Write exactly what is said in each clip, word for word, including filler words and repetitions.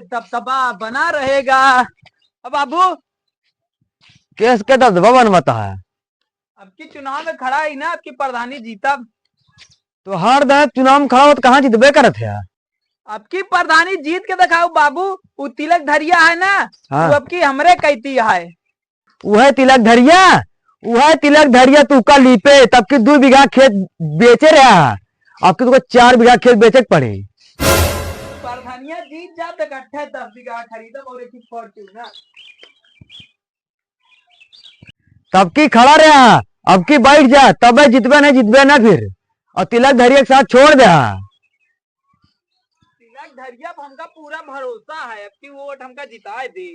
दबदबा बना रहेगा। अब बाबू, केस के दबदबा बनवत है? अब की चुनाव में खड़ा ही ना, अब की प्रधानी जीतब। तो हर दफा चुनाव में खड़ा हो तो कहाँ जीतबे करत है? अब की प्रधानी जीत के दिखाओ बाबू, उ तिलक धरिया है ना, हाँ। उ अब की हमरे कैती है। उहे तिलक धरिया, उहे तिलक धरिया तू का लीपे, तब की दू बीघा खेत बेचे रहा, अब की तुका चार बीघा खेत बेचे के पड़े। प्रधानिया जीत जा तो इकट्ठे दस बीघा खरीदब और एक Fortuner। तब की खड़ा रहा, अब की बैठ जा, तबे जितबे नहीं, जितबे ना फिर। और तिलक धरिया के साथ छोड़ दे। तिलक धरिया पे हमका पूरा भरोसा है, अब की वोट हमका जिताए दे।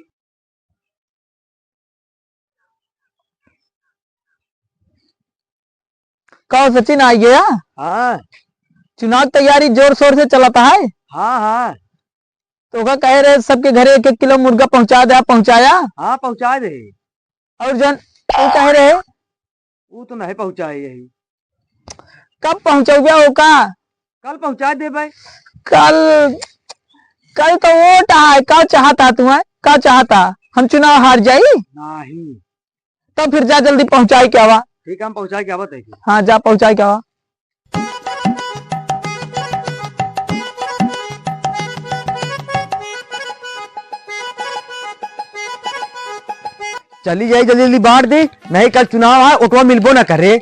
का हो सचिन, आ गया? हाँ। चुनाव तैयारी जोर शोर से चलत है? हाँ, हाँ। तो का कहे रहे सबके घरे एक एक किलो मुर्गा पहुँचा दे, पहुँचाया? हाँ, पहुँचा दे। और जौन उ कहे रहे? उ तो नहीं पहुँचाए यही। कब पहुँचौबे ओका? कल पहुँचा देबे। कल, कल तो वोट है, का चाहता तू है? का चाहता? हम चुनाव हार जाई? नहीं। तब फिर जा जल्दी पहुँचाई के आवा। ठीक है, हम पहुँचाई के आवा तैके। हाँ, जा पहुँचाई के आवा। चली जाई, जल्दी जल्दी बाँट दी, नहीं कल चुनाव है, ओटवा मिलबो ना करे।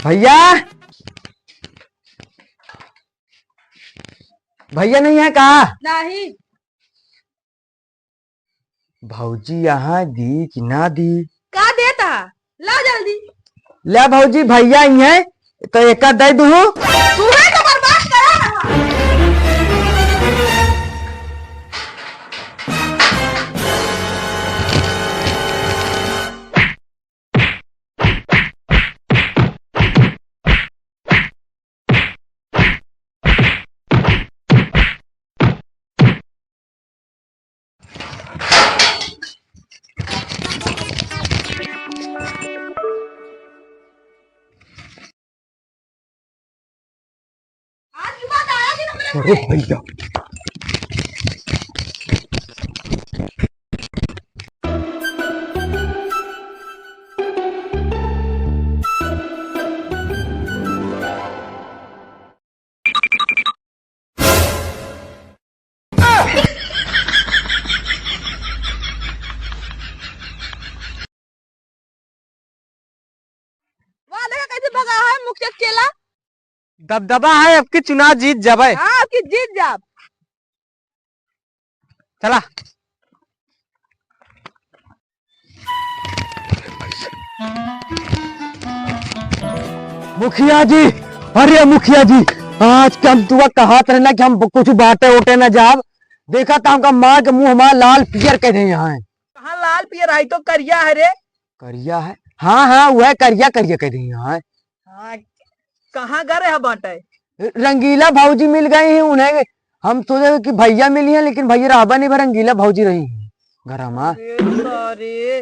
भैया, भैया नहीं है का? नहीं। भौजी यहाँ दी कि ना दी? का देता? ला जल्दी। ले भौजी, भैया आई हैं, तो एका दे दूँ। तू है तो बर्बाद करा रहा। आज के बाद आया दिन हमरे अरे भैया। वाह, देखा कैसे भगा है मुखिया के चेला। दबदबा है, अब की चुनाव जीत जाबे। हाँ, अब की जीत जाब। चला। मुखिया जी, अरे मुखिया जी, आज के हम तुआ कहत रहे ना कि हम कुछ बाटे उठे ना जाब। देखा त हमका मार के मुँह हमार लाल पियर कर दे यहाँ है। कहाँ लाल पियर है, तो करिया है रे। करिया है? हाँ, हाँ, वह करिया, करिया कर दे यहाँ है। हाँ, कहाँ घरे है बाटे? रंगीला भौजी मिल गई हैं उन्हें, हम सोचे कि भैया मिली हैं, लेकिन भैया रहबा नहीं भा, रंगीला भौजी रही हैं घर में। अरे सारे,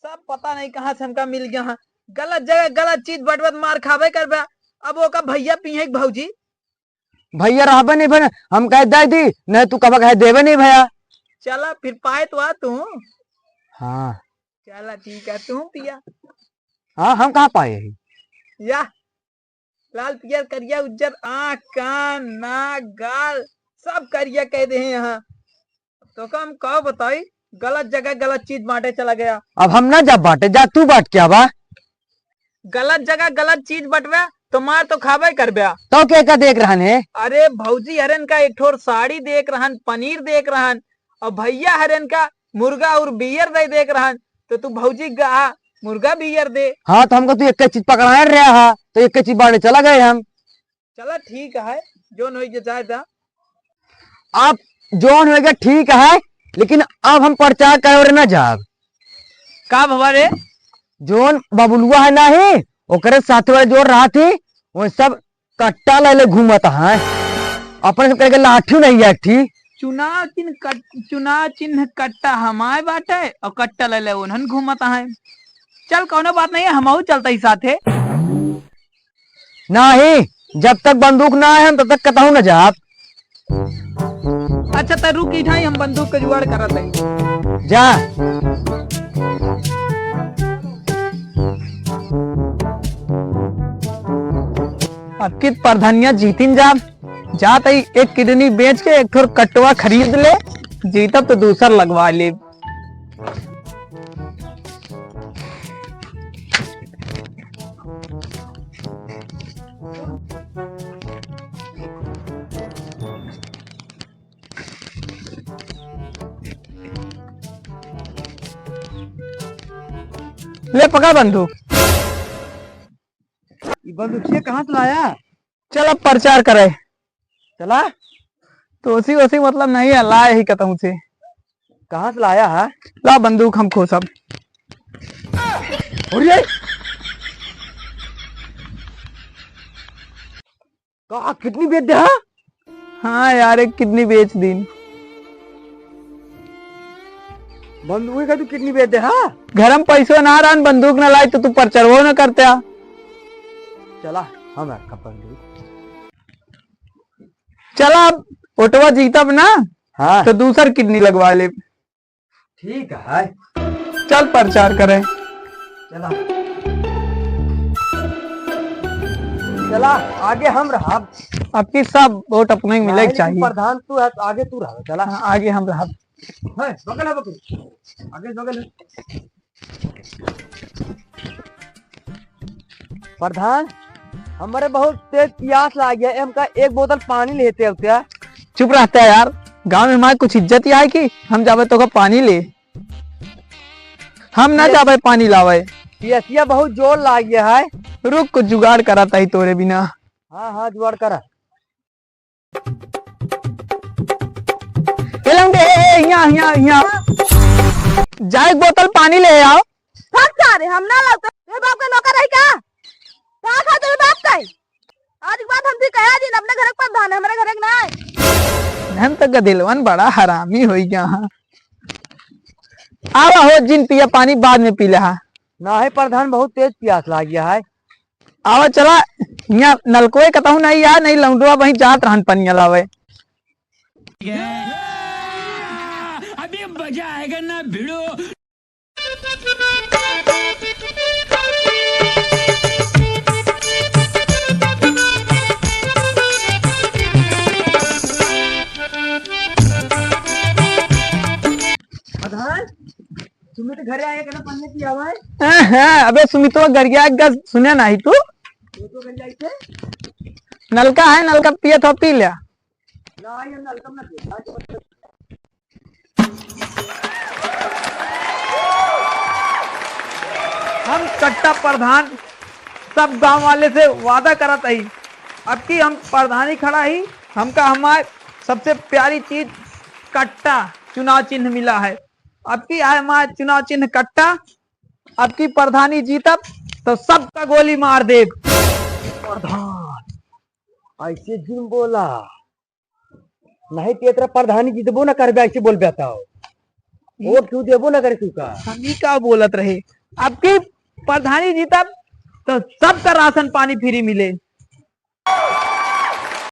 सब पता नहीं कहाँ से हमका मिल गया है। गलत जगह गलत चीज बटवत मार खाबे करबे। अब ओका भैया पिए कि भौजी? भैया रहबे नहीं भा, हम कहे दे दी, नहीं तू कब कहे देबे नहीं भैया। चला फिर पाए तो आ तू। हाँ। चला ठीक है, तू पिया। हाँ, हम कहाँ पाए हैं? या लाल पियर करिया उज्जर आँख कान नाक गाल सब करिया कह दे हैं यहाँ। तो का हम का बताई, गलत जगह गलत चीज बांटे चला गया। अब हम ना जा बांटे, जा तू बांट के आवा। गलत जगह गलत चीज बटवे तो मार तो खाबे करबे। तो के का देख रहन है? अरे भौजी हरेन का एक ठोर साड़ी देख रहन, पनीर देख रहन, और भैया हरेन का मुर्गा और बियर दे देख रहन, तो तू भौजी गा मुर्गा बियर दे। हाँ, तो हमको तू एक चीज पकड़ाए रहा हा, तो एक चीज बांटे चला गए हम। चला ठीक है, जोन होई के जाए दा। अब जोन होई के ठीक है, लेकिन अब हम प्रचार करे ओरे ना जाब। का भवा रे? जोन बबलुआ है ना ही, ओकरे साथ वाले जो रहा थी, वो सब कट्टा ले ले घूमत है। अपने सब करके लाठी नहीं है एक ठी। चुनाव चिन्ह कट-, चुनाव चिन्ह कट्टा हमारे बाटे और कट्टा ले ले उन्हन घूमत है। चल कौनो बात नहीं है, हमहू चलता ही साथे। नाही, जब तक बंदूक ना आए हम, तब तक कतहूँ न जाब। अच्छा, त रुक इठाई, हम बंदूक के जुगाड़ करत हई। जा। अब की परधनिया जीतिन जाब, जात हई एक किडनी बेच के एक ठोर कट्टवा खरीद ले, जीतब त दूसर लगवा लेब। ले पकड़ बंदूक। ई बंदूकिया कहाँ से लाया? चल अब प्रचार करे। चला। तो उसी, उसी मतलब नहीं है, लाए ही कतहूँ से। कहाँ से लाया है? ला बंदूक हम खोसब। अरे! का किडनी बेच दे, हाँ? हाँ यार, एक किडनी बेच दीन। बंदूक का तू किडनी बेच दे, हाँ? घर में पैसो ना रहन, बंदूक ना लाई तो तू प्रचारवो ना करते आ। चला, हम रखा बंदूक। चला, अब वोटवा जीतब ना, हाँ। तो दूसर किडनी लगवा लेब। ठीक है। चल प्रचार करे। चला। चला, आगे हम रहब। अब की सब वोट अपने ही मिले के चाहिए। प्रधान तू है, तो आगे तू रह। चला। हाँ, आगे हम रहब। है, बगल है, बगल। आगे बगल है। प्रधान, हमरे बहुत तेज पियास लाग गया है, हमका एक बोतल पानी लेते आवते। चुप रहता है यार, गाँव में हमारे कुछ इज्जत ही है कि हम जावे तोका पानी ले? हम ना पिया- जावे पानी लावे। पियसिया बहुत जोर लाग गया है। रुक, कुछ जुगाड़ कराता ही तोरे बिना। हाँ, हाँ, जुगाड़ करा। ए लौंडे, ए, ए, हियाँ, हियाँ, हियाँ। जा एक बोतल पानी ले आओ। हट सारे, हम ना लाउते। तेरे बाप का नौकर रही का? का खा तेरे बाप का? आज के बाद हम भी कहा दिन अपने घर के प्रधान है, हमारे घर के ना आए। धन तो गदिलवन बड़ा हरामी होई गया, हाँ। आवा हो जिन पिया पानी बाद में पी ले, हाँ। ना है प्रधान, बहुत तेज प्यास लाग गया है। आवा चला, यहाँ नलकोए कतहूँ नहीं यार, नहीं लौंडवा वहीं जात रहन पनिया लावे। अभी मजा आएगा ना भिड़ो। प्रधान, सुमित घरे आए के ना पनिया पियावा है? हाँ, हाँ, अबे सुमितवा गरिया एक गज सुने नाही तू? वो तो गरिया इसे? नलका है, नलका पियत हो, पी लिया। ना, ये नलका ना पिया। हम कट्टा प्रधान सब गांव वाले से वादा करत हई, अब की हम प्रधानी खड़ा ही, हमका हमार सबसे प्यारी चीज कट्टा चुनाव चिन्ह मिला है। अब की है हमार चुनाव चिन्ह कट्टा, अब की प्रधानी जीतब तो सबका गोली मार देब। प्रधान, ऐसे जिन बोला, नहीं तो ये तरह प्रधानी जीतबो ना करबे, ऐसे बोलबे तो। वोट क्यों देबो ना करे तू का? हम ही का बोलत रहे, अब की प्रधानी जीतब तो सबका राशन पानी फ्री मिले।